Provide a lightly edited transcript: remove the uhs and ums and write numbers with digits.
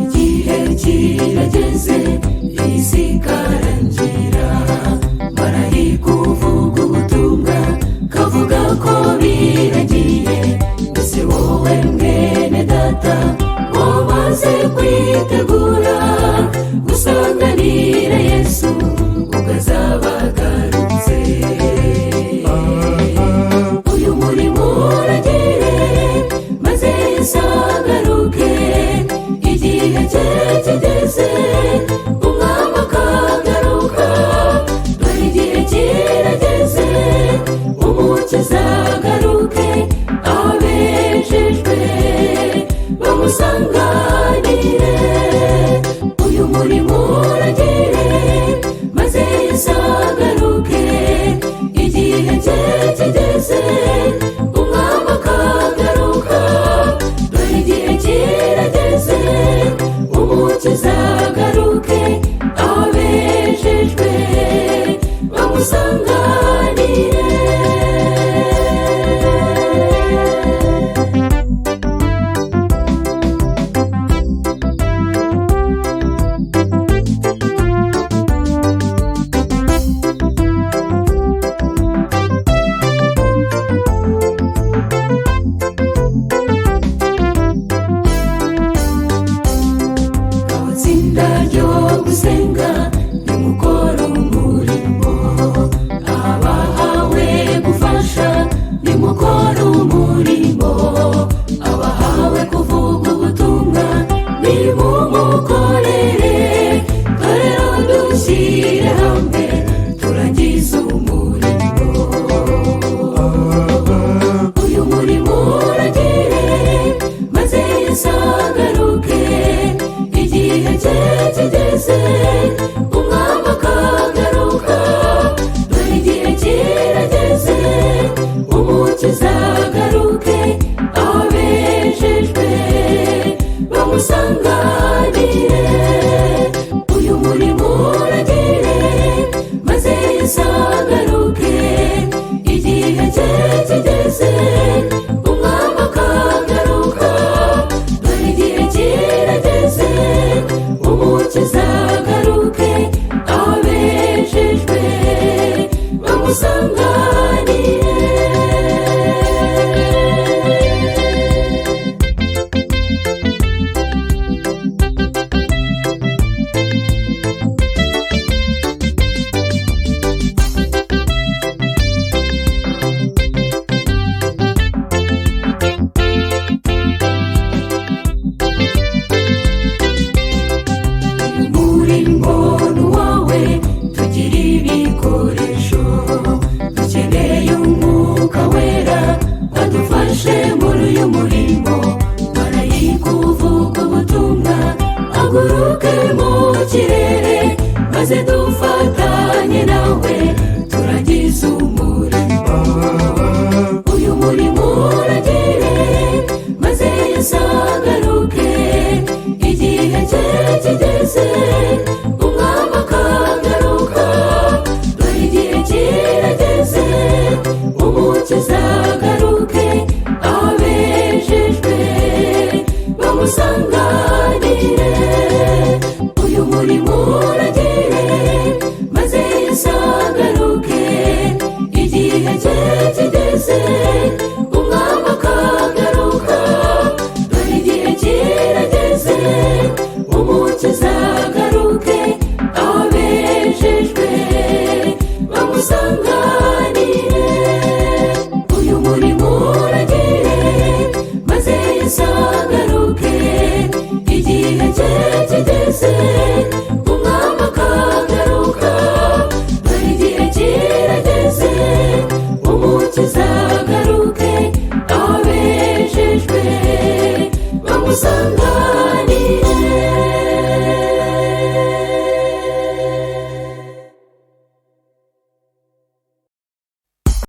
Igihe kirageze, isi ikarangira. Marayika uvuga ubutumwa kavuga ko biragiye. Mbese wowe mwene data, wamaze kwitegura gusanganira Yesu ubwo azaba agarutse? Uyu murimo uragere, maze Yesu agaruke. Igihe cye kigeze, umwami akagaruka. Dore igihe kirageze, umukiza agaruke, abejejwe bamusanganire. Uyu murimo uragere, maze Yesu agaruke. Igihe cye kigeze, umwami akagaruka. Dore igihe kirageze, umukiza agaruke, abejejwe bamusanganire. Itsinda ryo gusenga, nimukore umurimo. Abahawe gufasha, nimukore umurimo. Abahawe kuvuga ubutumwa, nimumukorere. Dore dushyire hamwe, turangize umurimo. Uyu murimo uragere, maze Yesu agaruke. Igihe cye kigeze.